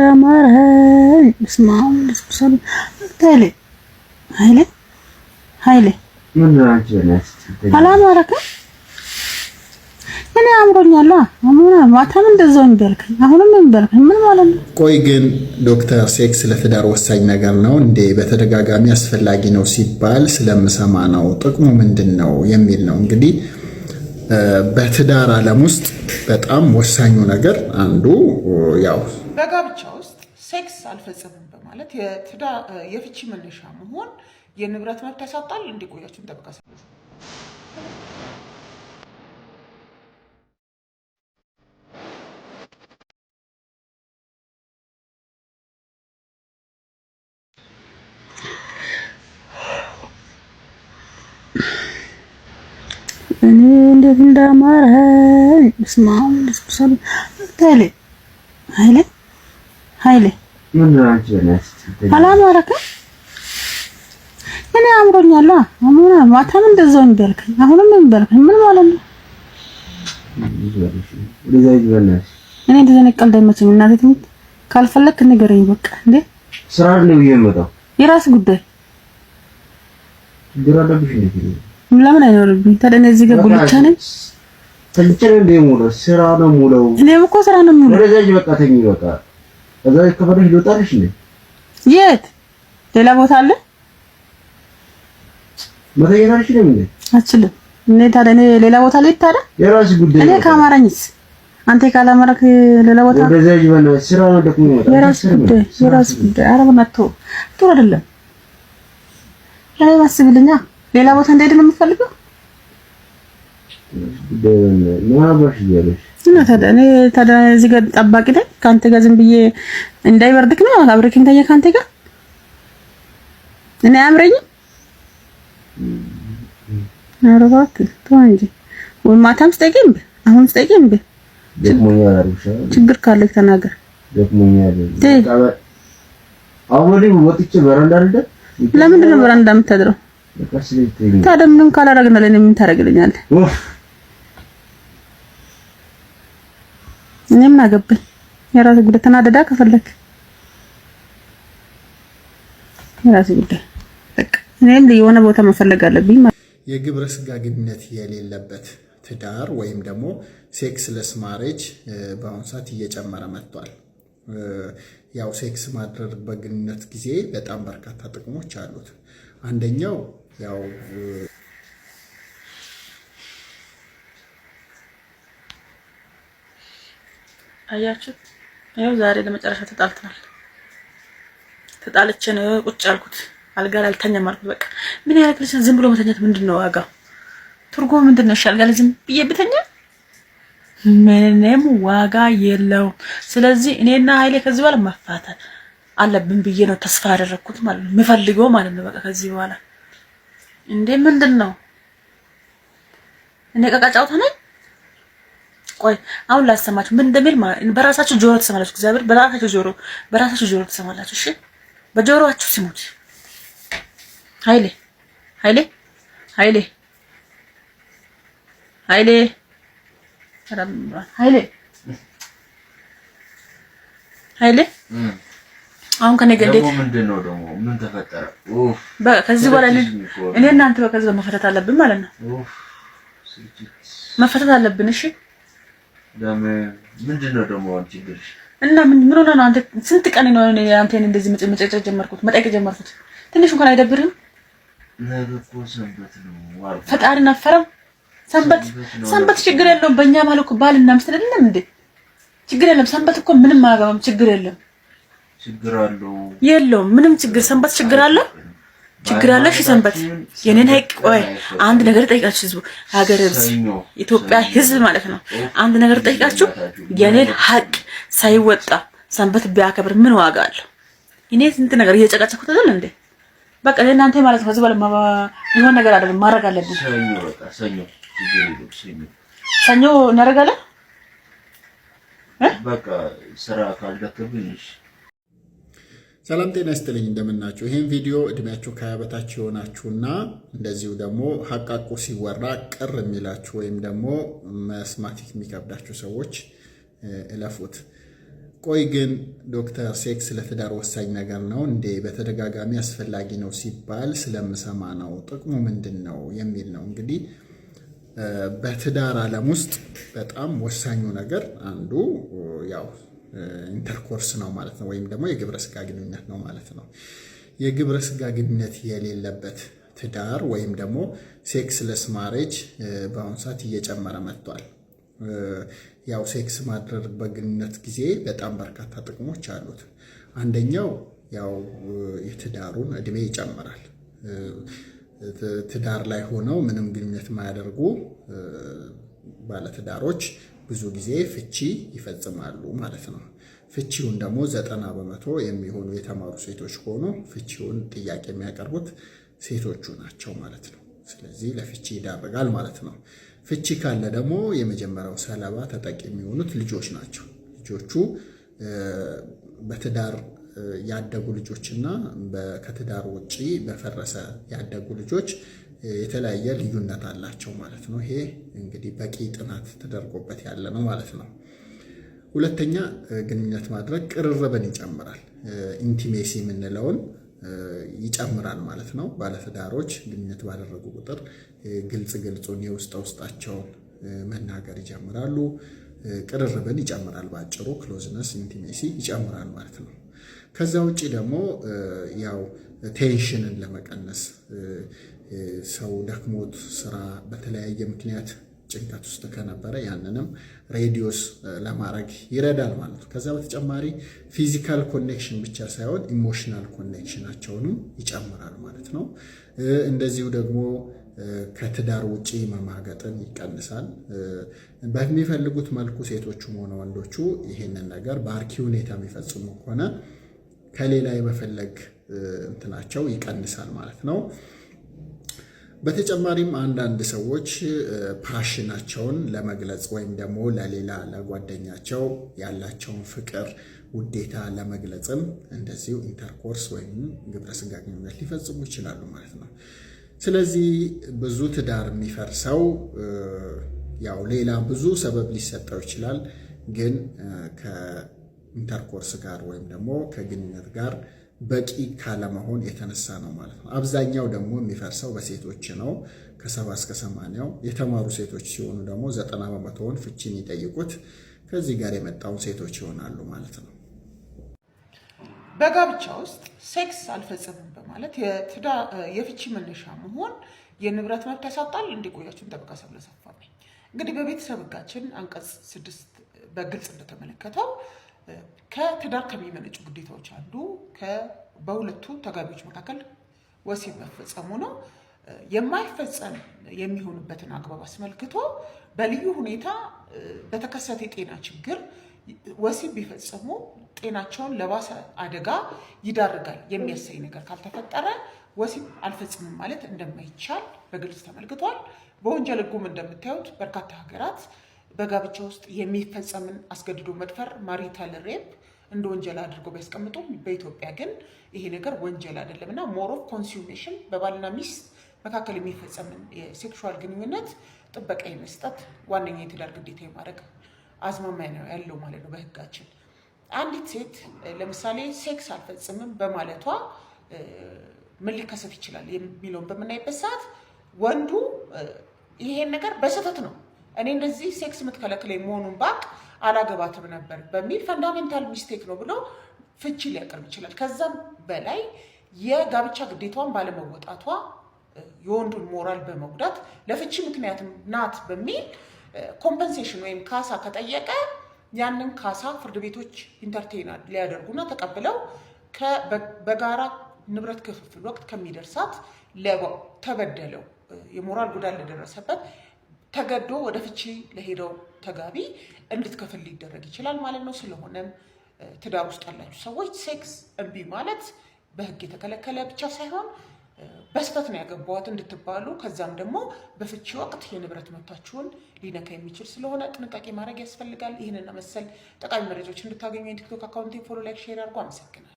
እንዳማረኝ ስማ፣ ኃይሌ ኃይሌ ኃይሌ አላማረክም? እኔ አምሮኛል። ማታም እንደዛው እምቢ አሁንም እምቢ ምን ማለት ነው? ቆይ ግን ዶክተር፣ ሴክስ ለትዳር ወሳኝ ነገር ነው እንዴ? በተደጋጋሚ አስፈላጊ ነው ሲባል ስለምሰማ ነው። ጥቅሙ ምንድን ነው የሚል ነው። እንግዲህ በትዳር ዓለም ውስጥ በጣም ወሳኙ ነገር አንዱ ያው በጋብቻ ውስጥ ሴክስ አልፈጽምም በማለት የፍቺ መነሻ መሆን የንብረት መብት ያሳጣል። እንዲቆያችሁን ጠበቃ እኔ እንዴት እንዳማረኝ ስማ፣ ኃይሌ ኃይሌ ኃይሌ አላማረክም? እኔ አምሮኛል። ማታም እንደዛው እምቢ አልከኝ፣ አሁንም እምቢ አልከኝ። ምን ማለት ነው? እኔ እንደዚህ ዓይነት ቀልድ አይመቸኝም። እናቴ ትሙት፣ ካልፈለክ ንገረኝ በቃ። እንዴ ስራ ነው የምመጣው፣ የራስ ጉዳይ። ችግር አለብሽ እንዴ? ለምን አይኖርብኝ ታዲያ? እኔ እዚህ ጋር ጉልቻ ነኝ። ተኝቼ ነው እንደ የምውለው? ስራ ነው የምውለው። እኔም እኮ ስራ ነው የምውለው። ወደዛ በቃ ተኝ፣ በቃ ከዛ ከፈለሽ ልወጣልሽ እንዴ? የት ሌላ ቦታ አለ? መተኛት አልችልም እንዴ? አልችልም። እኔ ታዲያ እኔ ሌላ ቦታ ልሂድ ታዲያ? የራስሽ ጉዳይ። እኔ ካማረኝስ አንተ ካላማረክ ሌላ ቦታ ወደዛ ይበና ስራ ነው ደግሞ ይወጣ። የራስሽ ጉዳይ፣ የራስሽ ጉዳይ። ኧረ በእናትህ ጥሩ አይደለም። ለኔ ማስብልኛ ሌላ ቦታ እንደሄድ ነው የምትፈልገው? እና ታዲያ እኔ ታዲያ እዚህ ጋር ጠባቂ ነኝ ከአንተ ጋር ዝም ብዬ እንዳይበርድክ ነው አብሬክ እንተኛ ከአንተ ጋር እኔ አያምረኝም። ኧረ እባክህ ተው እንጂ ወይ ማታም ስጠይቀኝ እምቢ፣ አሁን ስጠይቀኝ እምቢ። ችግር ካለህ ተናገር። ወጥቼ በረንዳ አይደል? ለምንድን ነው በረንዳ የምታድረው? ታዲያ ምንም ካላደረግን ለእኔ ምን ታደርግልኛለህ? እኔ ምን አገባኝ? የራስህ ጉዳይ። ተናደዳ ከፈለክ የራስህ ጉዳይ። በቃ እኔም የሆነ ቦታ መፈለግ አለብኝ። የግብረ ስጋ ግንኙነት የሌለበት ትዳር ወይም ደግሞ sexless marriage በአሁኑ ሰዓት እየጨመረ መጥቷል። ያው ሴክስ ማድረግ በግንኙነት ጊዜ በጣም በርካታ ጥቅሞች አሉት። አንደኛው ያው አያችሁ፣ ይኸው ዛሬ ለመጨረሻ ተጣልተናል። ተጣልቼ ነው ቁጭ ያልኩት። አልጋ ላይ አልተኛም አልኩት። በቃ ምን ያደርግልሽ? ዝም ብሎ መተኛት ምንድን ነው ዋጋው? ትርጉሙ ምንድን ነው? እሺ አልጋ ላይ ዝም ብዬ ብተኛ ምንም ዋጋ የለውም። ስለዚህ እኔና ኃይሌ ከዚህ በኋላ መፋታት አለብን ብዬ ነው ተስፋ ያደረኩት ማለት ነው፣ የምፈልገው ማለት ነው። በቃ ከዚህ በኋላ እንዴ ምንድን ነው እኔ ዕቃ ጨዋታ ነኝ? ቆይ አሁን ላሰማችሁ ምን እንደሚል በራሳችሁ ጆሮ ትሰማላችሁ። እግዚአብሔር በራሳችሁ ጆሮ በራሳችሁ ጆሮ ትሰማላችሁ። እሺ በጆሮአችሁ ስሙት። ኃይሌ ኃይሌ ኃይሌ ኃይሌ ኃይሌ ኃይሌ አሁን ከኔ ጋር እንዴት ምንድን ነው ደግሞ ምን ተፈጠረ? በቃ ከዚህ በኋላ እኔ እናንተ በቃ ከዚህ መፈታት አለብን ማለት ነው። መፈታት አለብን። እሺ ምንድን ነው ደግሞ አሁን ችግርሽ? እና ምን ምን ሆነህ ነው አንተ? ስንት ቀን ነው እኔ አንተን እንደዚህ መጨጨቅ ጀመርኩት መጠየቅ ጀመርኩት። ትንሽ እንኳን አይደብርህም? ነገ እኮ ሰንበት ነው። ፈጣሪ ናፈረም። ሰንበት ሰንበት ችግር የለውም። በእኛ መሀል እኮ ባልና ሚስት አይደለም እንዴ? ችግር የለም። ሰንበት እኮ ምንም አያገባም። ችግር የለም። ችግር አለው የለውም? ምንም ችግር ሰንበት ችግር አለ ችግር አለ። እሺ ሰንበት የኔን ሀይቅ ቆይ አንድ ነገር ጠይቃችሁ ህዝቡ ሀገር ህዝብ ኢትዮጵያ ህዝብ ማለት ነው። አንድ ነገር ጠይቃችሁ የኔን ሀቅ ሳይወጣ ሰንበት ቢያከብር ምን ዋጋ አለው? እኔ ስንት ነገር እየጨቃጨኩት አይደል እንዴ? በቃ እናንተ ማለት ነው። ህዝብ የሆነ ነገር አይደለም ማድረግ አለብን። ሰኞ እናደርጋለን። በቃ ስራ ካልደከብኝ እሺ። ሰላም ጤና ይስጥልኝ፣ እንደምናችሁ። ይህን ቪዲዮ እድሜያችሁ ከ20 በታች የሆናችሁና እንደዚሁ ደግሞ ሀቃቁ ሲወራ ቅር የሚላችሁ ወይም ደግሞ መስማት የሚከብዳችሁ ሰዎች እለፉት። ቆይ ግን ዶክተር፣ ሴክስ ለትዳር ወሳኝ ነገር ነው እንዴ? በተደጋጋሚ አስፈላጊ ነው ሲባል ስለምሰማ ነው። ጥቅሙ ምንድን ነው የሚል ነው። እንግዲህ በትዳር ዓለም ውስጥ በጣም ወሳኙ ነገር አንዱ ያው intercourse ነው ማለት ነው፣ ወይም ደግሞ የግብረ ስጋ ግንኙነት ነው ማለት ነው። የግብረ ስጋ ግንኙነት የሌለበት ትዳር ወይም ደግሞ sexless marriage በአሁኑ ሰዓት እየጨመረ መጥቷል። ያው ሴክስ ማድረግ በግንኙነት ጊዜ በጣም በርካታ ጥቅሞች አሉት። አንደኛው ያው የትዳሩን እድሜ ይጨምራል። ትዳር ላይ ሆነው ምንም ግንኙነት የማያደርጉ ባለትዳሮች ብዙ ጊዜ ፍቺ ይፈጽማሉ ማለት ነው። ፍቺውን ደግሞ 90% የሚሆኑ የተማሩ ሴቶች ከሆኑ ፍቺውን ጥያቄ የሚያቀርቡት ሴቶቹ ናቸው ማለት ነው። ስለዚህ ለፍቺ ይዳርጋል ማለት ነው። ፍቺ ካለ ደግሞ የመጀመሪያው ሰለባ ተጠቂ የሚሆኑት ልጆች ናቸው። ልጆቹ በትዳር ያደጉ ልጆችና ከትዳር ውጪ በፈረሰ ያደጉ ልጆች የተለያየ ልዩነት አላቸው ማለት ነው። ይሄ እንግዲህ በቂ ጥናት ተደርጎበት ያለ ነው ማለት ነው። ሁለተኛ፣ ግንኙነት ማድረግ ቅርርብን ይጨምራል። Intimacy የምንለውን ይጨምራል ማለት ነው። ባለትዳሮች ግንኙነት ባደረጉ ቁጥር ግልጽ ግልጹን የውስጥ ውስጣቸውን መናገር ይጀምራሉ። ቅርርብን ይጨምራል። በአጭሩ closeness፣ intimacy ይጨምራል ማለት ነው። ከዛ ውጭ ደግሞ ያው tension ን ለመቀነስ፣ ሰው ደክሞት ስራ በተለያየ ምክንያት ጭንቀት ውስጥ ከነበረ ያንንም reduce ለማድረግ ይረዳል ማለት ነው። ከዛ በተጨማሪ physical connection ብቻ ሳይሆን emotional connection ኣቸውንም ይጨምራል ማለት ነው። እንደዚሁ ደግሞ ከትዳር ውጪ መማገጥን ይቀንሳል። በሚፈልጉት መልኩ ሴቶቹም ሆነ ወንዶቹ ይሄንን ነገር በአርኪ ሁኔታ የሚፈጽሙ ከሆነ ከሌላ የመፈለግ እንትናቸው ይቀንሳል ማለት ነው። በተጨማሪም አንዳንድ ሰዎች passion ኣቸውን ለመግለጽ ወይም ደግሞ ለሌላ ለጓደኛቸው ያላቸውን ፍቅር ውዴታ ለመግለጽም እንደዚሁ intercourse ወይም ግብረ ስጋ ግንኙነት ሊፈጽሙ ይችላሉ ማለት ነው። ስለዚህ ብዙ ትዳር የሚፈርሰው ያው ሌላ ብዙ ሰበብ ሊሰጠው ይችላል፣ ግን ከ intercourse ጋር ወይም ደግሞ ከግንኙነት ጋር በቂ ካለመሆን የተነሳ ነው ማለት ነው። አብዛኛው ደግሞ የሚፈርሰው በሴቶች ነው። ከ70 እስከ 80ው የተማሩ ሴቶች ሲሆኑ ደግሞ 90%ውን ፍቺን የሚጠይቁት ከዚህ ጋር የመጣውን ሴቶች ይሆናሉ ማለት ነው። በጋብቻ ውስጥ ሴክስ አልፈጽምም በማለት የፍቺ መነሻ መሆን የንብረት መብት ያሳጣል? እንዲቆያችሁን ጠበቃ ሰብለ ሰፋ ነኝ። እንግዲህ በቤተሰብ ሕጋችን አንቀጽ 6 በግልጽ እንደተመለከተው ከትዳር ከሚመነጩ ግዴታዎች አንዱ በሁለቱ ተጋቢዎች መካከል ወሲብ መፈጸሙ ነው። የማይፈጸም የሚሆንበትን አግባብ አስመልክቶ በልዩ ሁኔታ በተከሰተ የጤና ችግር ወሲብ ቢፈጽሙ ጤናቸውን ለባሰ አደጋ ይዳርጋል የሚያሰኝ ነገር ካልተፈጠረ ወሲብ አልፈጽምም ማለት እንደማይቻል በግልጽ ተመልክቷል። በወንጀል ሕጉም እንደምታዩት በርካታ ሀገራት በጋብቻ ውስጥ የሚፈጸምን አስገድዶ መድፈር marital rape እንደ ወንጀል አድርገው ቢያስቀምጡም በኢትዮጵያ ግን ይሄ ነገር ወንጀል አይደለም እና more of consummation በባልና ሚስት መካከል የሚፈጸምን የ sexual ግንኙነት ጥበቃ የመስጠት ዋነኛ የትዳር ግዴታ የማድረግ አዝማሚያ ነው ያለው ማለት ነው በህጋችን። አንዲት ሴት ለምሳሌ ሴክስ አልፈጽምም በማለቷ ምን ሊከሰት ይችላል የሚለውን በምናይበት ሰዓት ወንዱ ይሄን ነገር በስህተት ነው፣ እኔ እንደዚህ ሴክስ የምትከለክለኝ መሆኑን ባቅ አላገባትም ነበር በሚል fundamental mistake ነው ብሎ ፍቺ ሊያቀርብ ይችላል። ከዛም በላይ የጋብቻ ግዴታዋን ባለመወጣቷ የወንዱን ሞራል በመጉዳት ለፍቺ ምክንያትም ናት በሚል compensation ወይም ካሳ ከጠየቀ ያንን ካሳ ፍርድ ቤቶች entertain ሊያደርጉና ተቀብለው በጋራ ንብረት ክፍፍል ወቅት ከሚደርሳት ለተበደለው፣ የሞራል ጉዳት ለደረሰበት፣ ተገዶ ወደ ፍቺ ለሄደው ተጋቢ እንድትከፍል ሊደረግ ይችላል ማለት ነው። ስለሆነም ትዳር ውስጥ ያላችሁ ሰዎች ሴክስ እምቢ ማለት በሕግ የተከለከለ ብቻ ሳይሆን በስህተት ነው ያገባዋት እንድትባሉ ከዛም ደግሞ በፍቺ ወቅት የንብረት መብታችሁን ሊነካ የሚችል ስለሆነ ጥንቃቄ ማድረግ ያስፈልጋል። ይህንና መሰል ጠቃሚ መረጃዎች እንድታገኙ የቲክቶክ account ኤን follow፣ like፣ share አድርጎ አመሰግናለሁ።